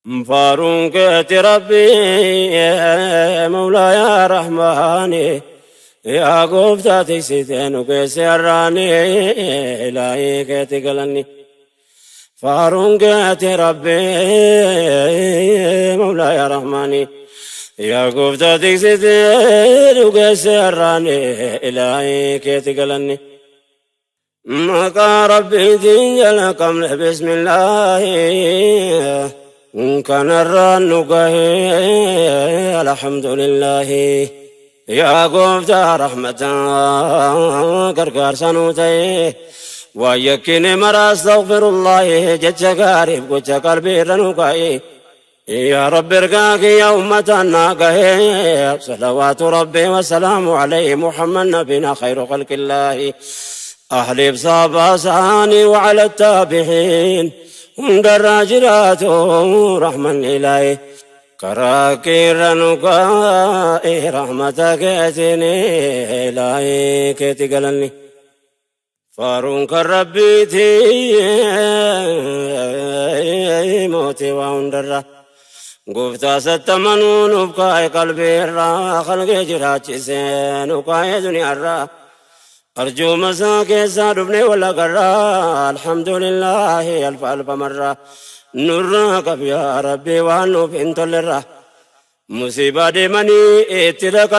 Faaruun keeti Rabbii Mawlaa yaa Rahmaani yaa gooftaa tiksitee nu geesse har'aani ilaahii keeti galanni. Faaruun keeti Rabbii Mawlaa yaa Rahmaani yaa gooftaa tiksitee nu geesse har'aani ilaahii keeti galanni. Maqaa Rabbiitiin jalqabne bismillaahi kanarraan nu gahee alhamdulillaahi. Yaa gooftaa rahmataa gargaarsa nuu ta'e waan yakkine mara astaghfirullaahi jecha gaariif gocha qalbii irra nu kaa'e. Yaa Rabbi ergaa kiyya ummataan naa gahee salawaatu Rabbi wasalaamu alayhi Muhammad nabina khayru khalqillaahi. Ahliif saabaa isaanii وعلى التابعين hundarraa jiraatu rahman ilaahi. Karaa keerra nu kaa'e rahmata keetiin ilaahii keeti galanni. Faaruun kan Rabbiiti mootii waa hundarra. Gooftaa sattamanuu nuuf kaa'e qalbii irraa khalqee jiraachisee nu kaa'e duniyaarraa. Arjuuma isaa keessaa dhufnee wal agarraa alhamdulillaahi alfa alfa marraa. Nurraa qab yaa Rabbi waan nuuf hin tollerraa. Musiibaa deemanii itti dhaqa.